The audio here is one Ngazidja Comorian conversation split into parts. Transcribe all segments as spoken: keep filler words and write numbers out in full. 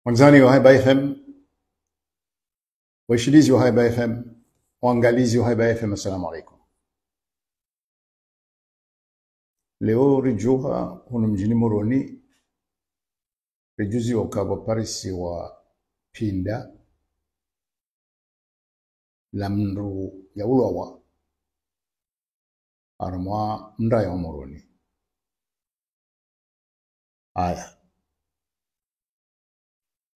Wandzani wa Haiba F M, waishilizi wa Haiba F M, waangalizi wa Haiba F M, assalamu alaikum. Leo ridjuha hunu mdjini Moroni, ridjuziwa ukaya pvwa parisiwa pinda la mndru yaulwawa harumwa mraya wa Moroni. Aya.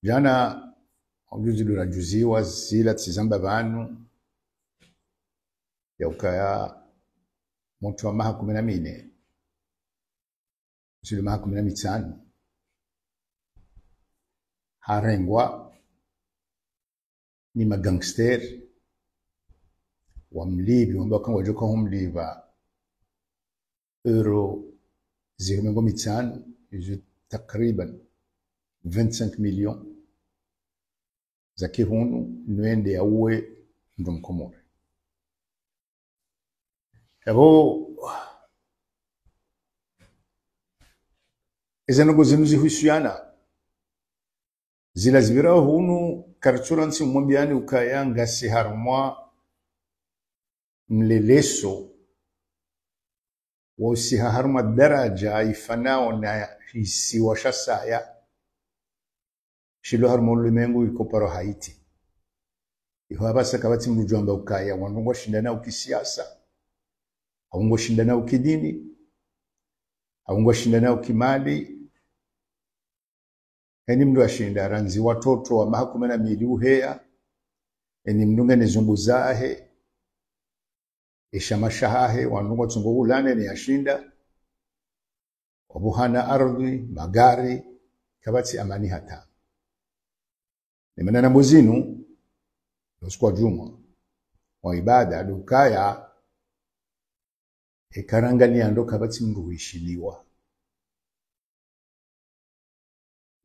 Djana, udjuzi ndo radjuziwa zila tsi zamba pvanu, ya ukaya mutru wa maha kume na mine, zili maha kume na mitsanu, harengwa ni magangster, wamlipvi, wamba ukaya ngwadjo ka humlipva euro zihwi mengo mitsanu, izo takriban vingt-cinq millions za kihunu, no ende yauwe mndru Mkomori. Yapvo, eze ndrongoo zinu zihusuyana. Zila zipvira hunu, karitsu rantsi mwambiani ukaya ngasi harumwa mleleso wa usiha harumwa daraja ifanao na isiwa sha saya, shilo harumwa ulemengu iko paro Haiti. Iho apvasa kapvatsi mndru udjo amba ukaya wandru ngwashindanao kisiasa, hau ngwashindanao kidini, hau ngwashindanao kimali. Heni mndru ashinda randzi watoto wa maha kume na mili uheya, heni mndru ngena zumbu zahe, eshama shahahe, wandru ngwatsongo hulane ni yashinda, wapvuhana ardhwi, magari, kapvatsi amani hata. Ni mana nambo zinu, no usiku wa djumwa, wa ibada, ndo ukaya, eka rangalia ndo kapvatsi mndru huishiliwa.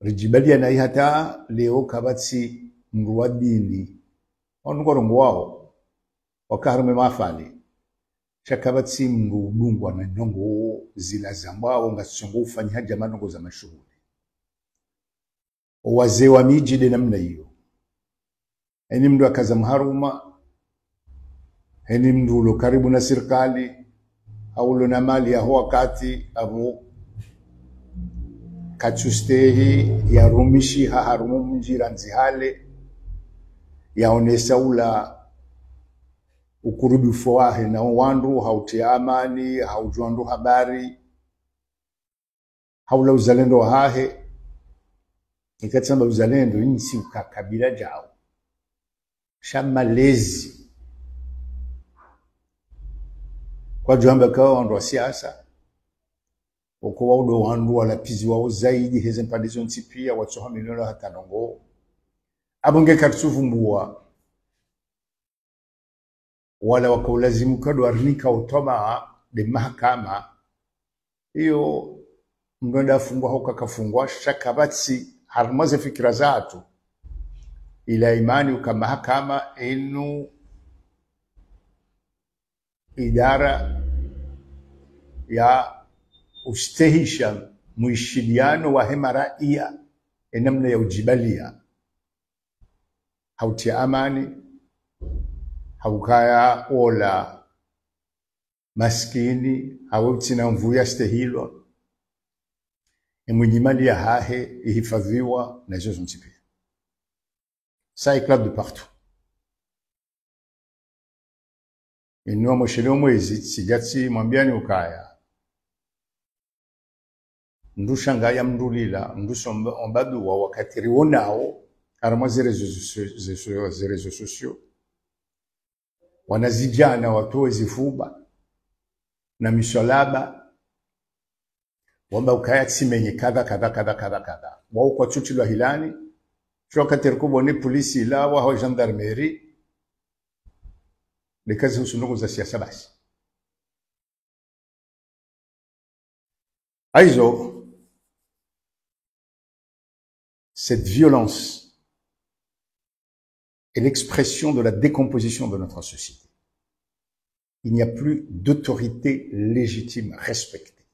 Ridjibaliana hata leo kapvatsi mndru wa dini, wandru ngwarongowao, waka harumwa mahafali. Sha kapvatsi mndru udungwa na ndrongoo zila zambwao ngazitsongo ufanyiha djama ndrongoo za mashuhuli. Owazee wa midji nde namna iyo. Heni mndru akaza mharuma, heni mndru ulo karibu na sirikali, hau ulo na mali yaho wakati, apvo katsustehi yarumishiha harumwa mdji randzi hale, yaonesa ula ukurubifu wahe na wandru, hau utria amani, hau udjuwa wandru habari, hau ula uzalendo wahahe. Eka tsamba uzalendo, ntsi uka kabila djau. Sha malezi. Kwadjo amba ukaya wandru wa siasa, oko wao ndo wandru walapviziwao zaidi heze mpandre zontsi pia, watsoha milolo hata ndrongoo. Apvo nge karitsu vumbua wala waka ulazimu kado warinika utoma nde mahakama. Iyo mndru nda afungwa hau kakafungwa, sha kapvatsi harumwa ze fikira zahatru ila imani uka mahakama inu idara ya ustehisha mwishiliano wahe maraiya, enamna ya udjibalia, hau utria amani, hau ukaya ola maskini, hau utsina nvuu yastehilwa, emwenye mali yahahe ihifadhwiwa, na izo zontsi pia. Ça éclate de partout. Inu wa mwesheleo mwezi, tsidja tsi mwambiani ukaya mndru shanga ya mndru lila, mndru somba, omba dua wakati riwonao harumwa ze réseaux socio-, ze so-, ze réseaux sociaux. Wana zidjana watowe zifuba na miswalaba, wamba ukaya tsimenye kadha, kadha, kadha, kadha, kadha. Wao kwatsutrilwa hilani, sho wakati rikuboni polisi ila waho gendarmerie, likazi husu ndrongoo za siasa basi. Haizo, cette violence est l'expression de la décomposition de notre société. Il n'y a plus d'autorité légitime, respectée.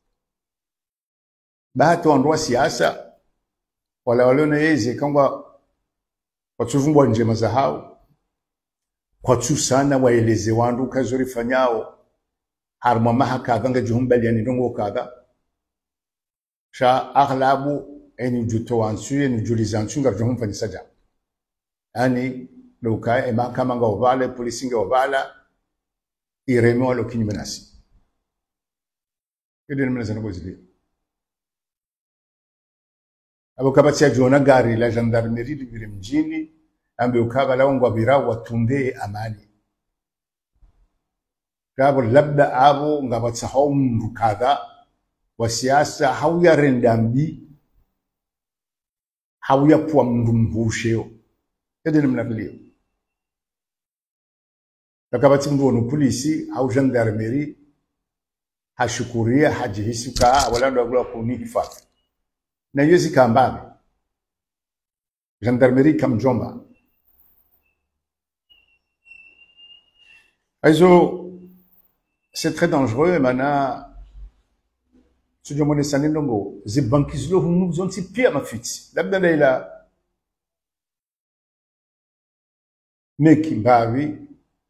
Bahatru wandru wa siasa, Wala walo na yezi, kangwa kwatsuvumbwa ndjema zahao. Kwatsusana waeleze wandru uka zo rifanyao. Harumwa maha kadha ngadjo humbaliani ndrongoo kadha. Sha aghlabu, eni udjuto wantsu, eni udjuliza ntsu, ngaridjo humfanyisa dja. Yaani, ndo uka, e mahakama ngayo pvala, e polisi ngayo pvala, ireme walo kinyume nasi. Iyo nde namna zinu ngozilio. Apvo kapvatsi yadjona gari la gendarmerie lipvire mdjini, ambe uka pvala wangwapvira watunde amani. Kapvo labda apvo ngapvatsaho mndru kadha wa siasa, hau yarenda mbi, hau yapvua mndru mhuu sheo. Iyo nde namna lilio. Kapvatsi mndru wonu polisi, hau gendarmerie, hashukuria, hadjihisi uka, wala ndo wagula kunihifadhwi. Na iyo zika mbapvi. Gendarmerie kamdjomba. Hayizo, c'est très dangereux, mana, tsudjo mwonesani ndrongoo, zi banki zilo hunu zontsi pia mafitsi. Labda ndayila meki mbapvi,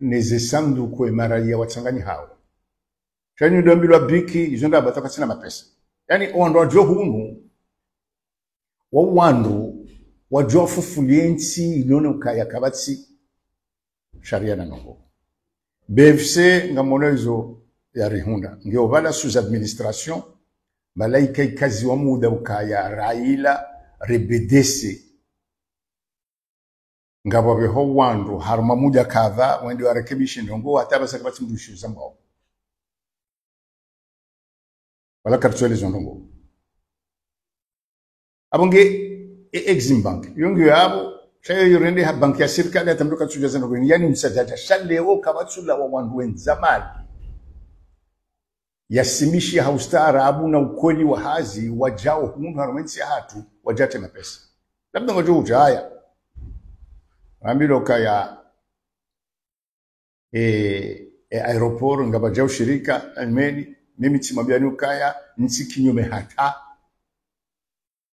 neze sanduku e maraya watsanganyihao. Sha nyi ndo mbilwa biki, izo ndapvo tsi katsina mapesa. Yaani, owandru wadjo hunu, wowandru wadjo wafufulie ntsi, inone ukaya kapvatsi sharia na ndrongoo. B F C ngamono izo yarihundra. Ngiyo pvala sous administration, malaika ikaziwa muda ukaya Raila, re B D C. Ngapvo pveho wandru, harumwa muda kadha, wende warekebishi ndrongoo, hata pvasa kapvatsi mndru ushuza mbao. Wala karitsuelezo ndrongoo. Apvo nge, e Exim Bank. Iyo ngiyo apvo, sha iyo irendeha banki ya sirikali, hata mndru katsudja zinu ngeni, yaani msadjadja, sha leo kapvatsula wa wandru wendza mali. Yasimishiha ustaarabu na ukweli wa hazi, wadjao hunu harumwa entsi yahatru, wadjate mapesa. Labda ngodjo udjaya. Rambilwa ukaya, e, e aéroport, ngapvadjao shirika, ameni, mimi tsimwambiani ukaya, ntsi kinyume hata.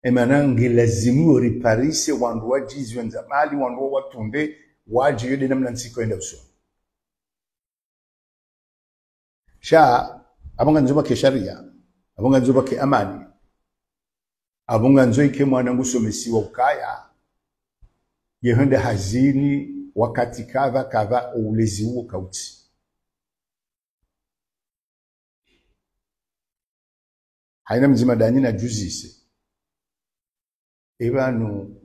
E mana ngilazimu yo riparise, wandru wadjizi wendza mali, wandru watunde, wadje iyo nde namna ntsi ikoenda usoni. Sha, apvo ngandzo pvake sharia, apvo ngandzo pvake amani, apvo ngandzo ike mwana ngusomesiwa ukaya, yehende hazini, wakati kadha kadha, oulezi uwo kautsi. Hayina mdzima ndani nadjuzise. Epvanu,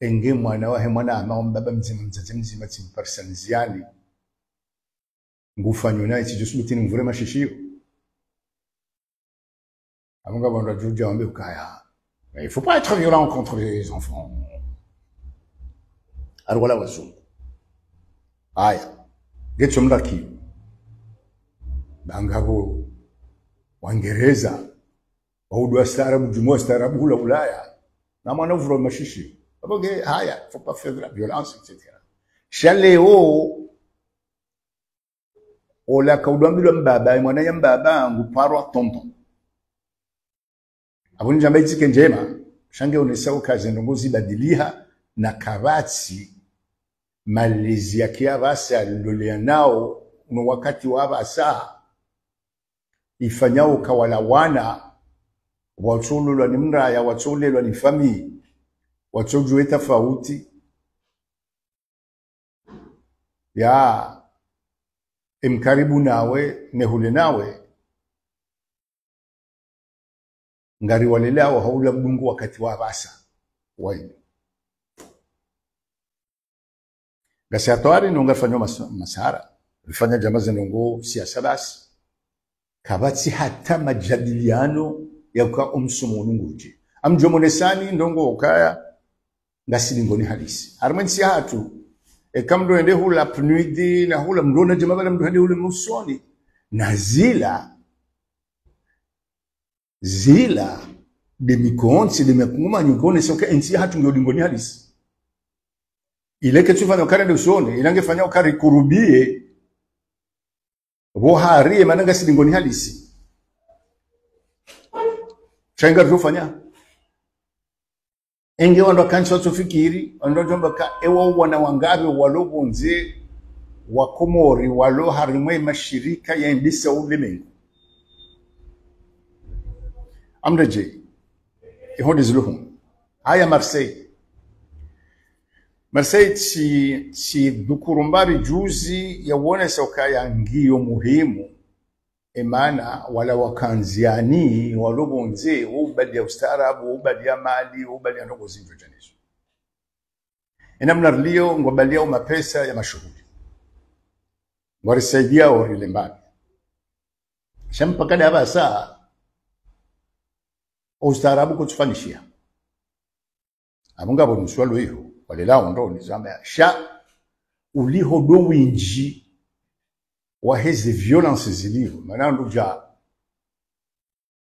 enge mwana wahe mwana ama wa mbaba mdzima, mdzadze mdzima, tsimparisa ndziani. Ngufanyo naye tsidjo subutu nimvure mashishiyo. Apvo ngapvo wandru wadjudja wambe ukaya, mais il faut pas être violent contre les enfants. Ari wala wazungu. Haya. Ngetso mlaki. Ba ngapvo Wangereza. Waudu wastaarabu, djumwa wastaarabu hula Ulaya. Na mwana uvurwa mashishi. Apvo nge, haya, faut pas faire de la violence, et cetera. Sha leo, ola kaudwambilwa mbaba, mwana ya mbaba, nguparwa tonton. Apvo nidjamba itsike ndjema, sha nge onesa uka ze ndrongoo zibadiliha, na kapvatsi malezi ya kiapvasa yalolea nao, no wakati wa apvasa, ifanyao uka wala wana, watsololwa ni mraya, watsolelwa ni famiyi, watsodjuwa tafauti ya emkaribu nawe, nehule nawe, ngari walelao haula mdungu wakati wa apvasa. Wayi. Ngasi hatwari no ngarifanyao mas-, masara. Rifanya djama ze ndrongoo siasa basi. Kapvatsi hata majadiliano ya uka omsomo unu ngudje. Amdjo monesani ndrongoo ukaya, ngasi lingoni halisi. Harumwa entsi yahatru, eka mndru hende hula PNUD, na hula mndru ona djama pvala mndru hende hule musoni. Na zila, zila, nde mikontsi, nde makungumanyo, ngonesa uka entsi yahatru ngiyo lingoni halisi. Ile ketsufanyo karende usoni, ila ngefanya uka rikurubie, pvo hari ye mana ngasi lingoni halisi. Sha inga rizofanya. Enge wandru wakantsi watsofikiri, wandru wadjomba ka ewa wana wangapvi walo pvondze wa Komori, walo harimwa ye mashirika ya mbisa ulemengu. Amredjei, iho ndezilo hunu. Haya Marseille. Marseille tsi, tsi dhukuru mbali juzi ya wonesa ukaya ngiyo muhimu. Emana, wala wakandzi yani, walo pvondze, wo ubaliya ustaarabu, wo ubaliya mali, wo ubaliya ndrongoo zindji djanizo. Ena mna rilio, ngwabaliya wo mapesa ya mashuhuli. Ngwarisaidiya wo rile mbali. Sha mpaka ndapvasa, wo ustaarabu kutsufanyishiha. Apvo ngapvo nuswalo iho, walelao ndo nizamba ya. Sha, uliho ndo windji, waheze violence zilio, mana ndudja.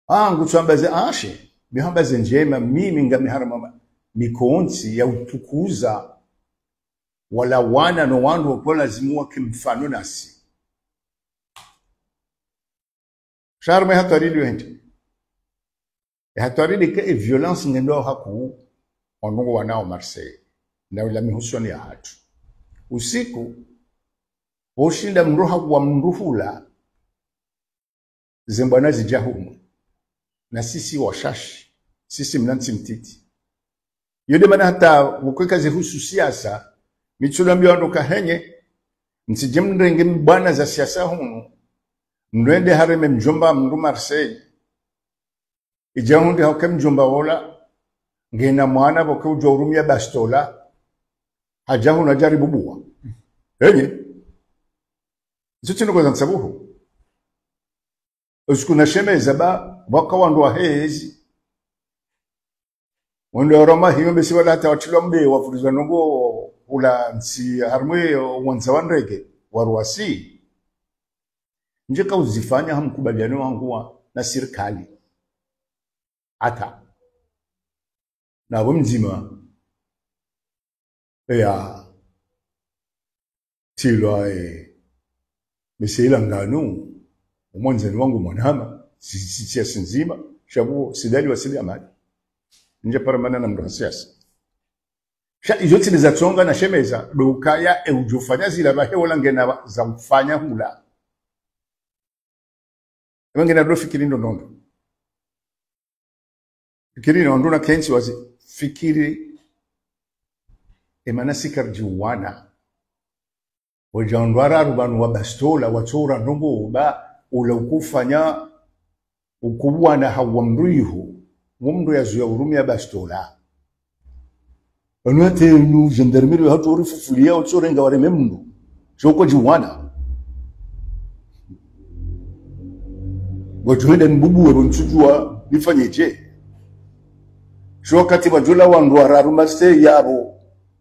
Ah, ngutsuamba ze anshe, mihamba ze ndjema, mimi ngami harimwa ma, mikontsi ya utukuza, wala wana no wandru wakao lazimu wake mfano nasi. Sha harimwa ye hatwari iliyo hindri. Ye hatwari ike e violence ngendo hakuu, wandru ngwawanao Marseille. Na ula mihusoni ya hatru. Usiku, woshinda mndru hakuwa mndru hula, ze mbwana zidja hunu. Na sisi washashi, sisi mna ntsi mtiti. Iyo nde mana hata ukweka zihusu siasa, mi tsulambiya wandru ka henyi, mtsidje mrenge mbwana za siasa hunu, mndru ende hareme mdjomba mndru Marseille. Idja hundri hauke mdjomba wola, ngena mwana pvoke udjuwa urumiya bastola, hadja hunu hadja ribubuwa. Henyi, izo tsi ndrongoo za ntsabuho. Usiku nashemeza ba, pvwaka wandru wahezi. Wandru wa Roma hiyo mbesi wala hata watrilwa mbe, wapvurizwa ndrongoo hula ntsi harimwa ye uwandza wa ndrege, wa Roissy. Ndje ka uzifanya ha mkubaliano wangu wa, na sirikali. Hata. Na pvo mdzima. Eya. Tsilwa, eh, mese ila nganu, umwandzani wangu mwanama, si, si, siasa ndzima, sha pvo, sidali wa sili amali. Ndja paramana na mndru ha siasa. Sha, izo tsi ndizo zatsonga nashemeza, ndo ukaya, e udjofanya zila pvahe wola ngena za ufanya hula. Ema ngena ndo fikiri ndo ndo ndo. Fikiri ndo ndo na kentsi wazi fikiri emana sirikali djiwana. Wadja wandru wararu pvanu wa bastola, watsora ndrongoo ba, ula ukufanya, ukuwana hawa mndru iho, wo mndru yazuya urumiya bastola. Pvanu hata inu gendarmerie hatru urifufuliya, utsorenga wareme mndru. Sho kwadjiwana. Wadjo henda nibubuwe pvo ntsudjuwa nifanye dje. Sho wakati wadjola wandru wararu Marseille yapvo,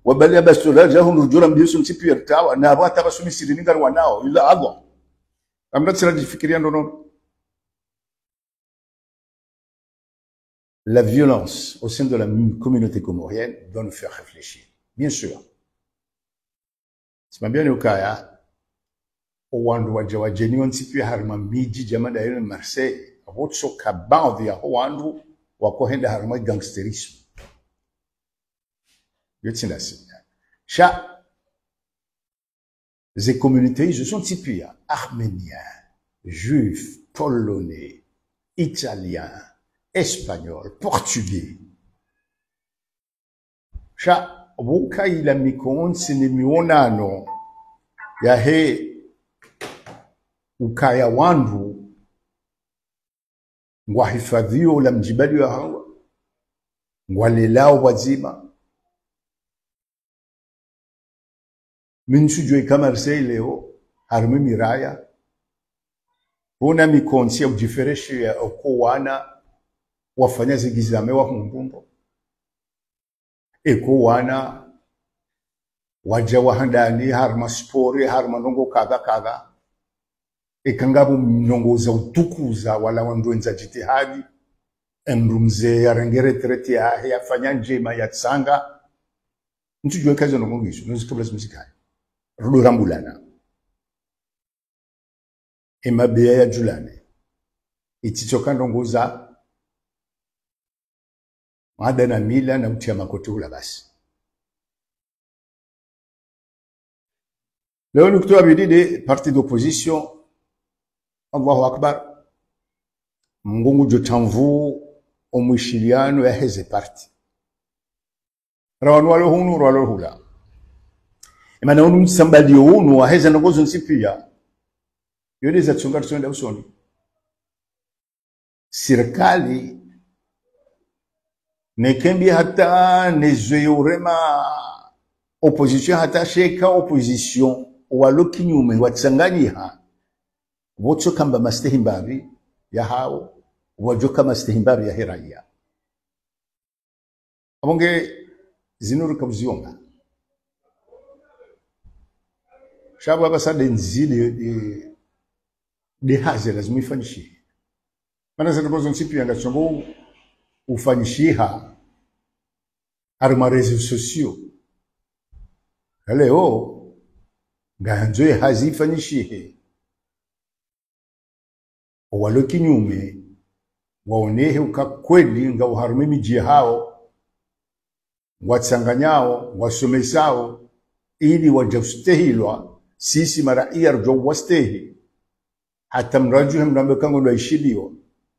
wabaliya bastola dja hundru djora mbiyo so ntsi piya ritawa, na apvo hata pvasubisiri ningari wanao, ila Allah. Amra tsira djifikiriya ndo ndo. La violence au sein de la m-, communauté comorienne doit nous faire réfléchir. Bien sûr. Tsimambiya ni ukaya, o wandru wadja wadjeni wontsi piya harimwa midji djama dayoni Marseille, apvo tsoka baadhwi ya ho wandru wakohenda harimwa gangsterisme. Yo tsi ndasi. Sha, ze communautés izo zontsi piya, Arméniens, Juifs, Polonais, Italiens, Espagnols, Portugais. Sha, pvuka ila mikontsi ni miwonano yahe ukaya wandru ngwahifadhiyo ula mdjibali wahawo, ngwalelao pvwadzima. Mi ntsudjuwa ika Marseille leo, harimwa miraya, pvona mikontsi ya udjifereshiya oko wana wafanya ze examen wahundru ndro. Eko wana wadja wahandani, harimwa sport, harimwa ndrongoo kadha kadha. Eka ngapvo ndrongoo za utukuza wala wandru wendza djitihadi, emndru mze yarenge retraite yahe, yafanya ndjema, yatsanga. Ntsudjuwa ika zo ndrongoo ngizo, no zikabla zimzikaye. Rudo rambulana. Emabeya ya djulane. Itsi tsoka ndrongoo za Ada na mila na utia makoti hula basi. Leo nukta ya pvili nde parti d'opposition. Allahu Akbar. Mngu ngudjo tsanvu omwishiliano yaheze parti. Ra wanu walo hunu, ra walo hula. Emana unu msambalio unu waheze ndrongoo zontsi pia. Yo nde zatsonga ritsonda usoni. Sirikali, neke mbi hata nezwe yo urema opposition hata sheka opposition, walo kinyume watsanganyiha. Pvotsoka mba mastehi mbapvi yahawo, pvwadjoka mastehi mbapvi yahe raiya. Apvo nge zinu rika pvuzionga. Sha pvo apvasa nde ndzili, e, nde hazi lazimu ifanyishihe. Mana zinu ndrongoo zontsi pia ngatsongo ufanyishiha harumwa réseaux sociaux. Ka leo, ngayandzo ye hazi ifanyishihe. Owalo kinyume, waonehe uka kweli ngwao harumwa emidji yahawo, ngwatsanganyao, ngwasomesao, ili wadje ustehilwa, sisi maraiya ridjuwa uwastehi. Hata mradjuhe mrambe ka ngondro waishiliwa,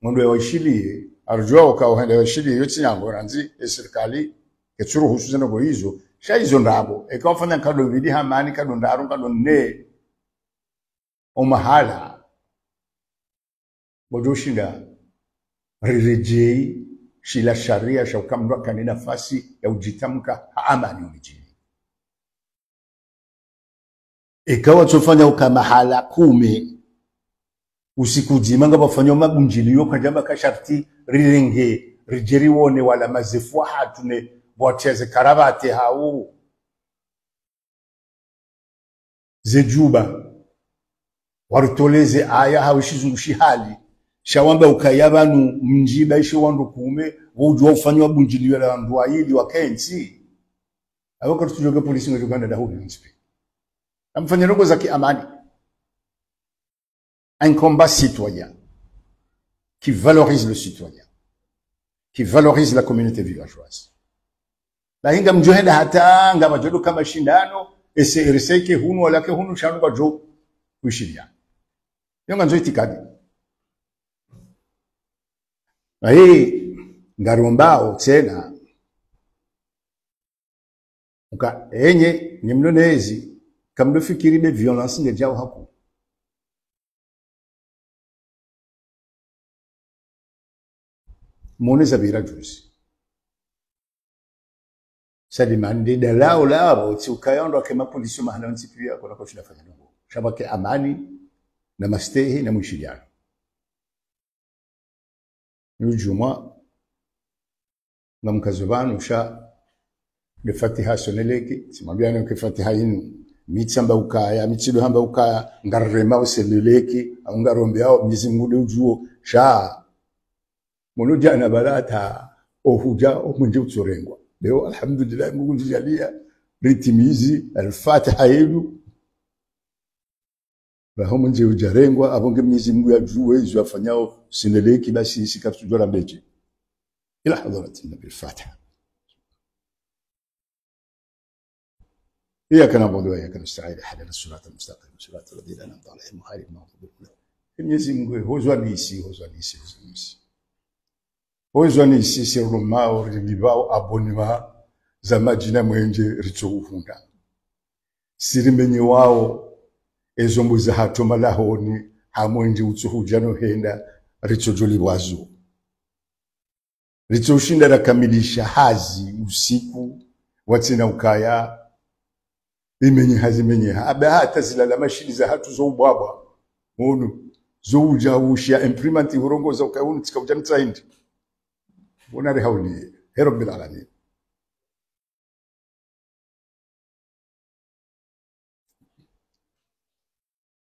ngondro waishiliye, ardjuwa uka uhenda waishiliye, yo tsi nyango, randzi, e sirikali, ketsuruhusu zendrongoo izo, sha izo ndrabo, eka wafanya nkado mbili ha amani, nkado ndraru, nkado nne, omahala, pvwadjo ushinda, riredjeyi, shila sharia, sha uka mndru akane nafasi ya udjitamka ha amani omidjini. Eka watsofanya uka mahala kume, usiku mdzima ngapvafanywa mabundjiliyo kwadjamba ka sharti rirenge, ridje riwone wala mazefu wahatru ne pvwatia ze karavate hawu. Ze djuba. Warutoleze aya hawu shizungu shihali. Sha wamba ukaya pvanu mdji pvwa ishe wandru kume, pvo udjuwa ufanywa bundjiliyo la wandru wayili wakentsi. Apvo karitsudjoka polisi ngadjokana dahu binspi. Amfanya ndrongoo za kiamani. Un combat citoyen qui valorise le citoyen, qui valorise la communauté villageoise. Bahi ngamdjohenda hata ngapvadjo doka mashindano, ese eriseke hunu, walake hunu, sha hanu ngwadjo kuishiliana. Yo ngandzo itikadi. Bahi, ngarombao tsena, uka enyi, nyi mlo nezi, kamlo fikiri be violence ngedjao haku. Mone zapvira juzi. Salimani nde dalao lapvo, tsi ukaya wandru wake mapolisi mahala ntsi pia, kona koshinda fanya ndrongoo. Sha pvwake amani, na mastehi, na mwishiliano. Ni udjumwa, ngamkazo pvanu sha, nde Fatiha Sonelec, tsimwambiani uka Fatiha inu, mi tsamba ukaya, mi tsido hamba ukaya, ngarema o Sonelec, au ngarombeao, Mwenyezi Mungu nde udjuo, sha. Mono djana balata, ohudja, omwendje utsorengwa. Leo, alhamdulillah, Mungu ndjidjalia, ritimizi, al-Fatiha yenu. Raho mwendje udjarengwa, apvo nge Mwenyezi Mungu yadjuwe, izo yafanyao, Sonelec, basi, isi karitsudjora mbedje. إلى حضرة النبي الفاتحة. إياك نعبد وإياك نستعين، اهدنا الصراط المستقيم، صراط الذين أنعمت عليهم غير المغضوب عليهم. Mwenyezi Mungu, hozwa nisi, hozwa nisi, hozwa nisi. Hozwa nisi, si rumao, rilipvao, abonnement, za madjina mwendje, ritso uhundra. Si rimenyewao, ezombo zahatru malahoni, ha mwendje utso hudja no henda, ritsodjolipvwazo. Ritsoshinda rakamilisha hazi usiku, watsina ukaya, imenye hazi menye ha. Abe hata zilala mashini zahatru zo ubwabwa. Mono, zo udja ushia imprimante hurongoza ukaya unu tsika udja nitsaindi. Bona rihauliye. He Rabbil Alamin.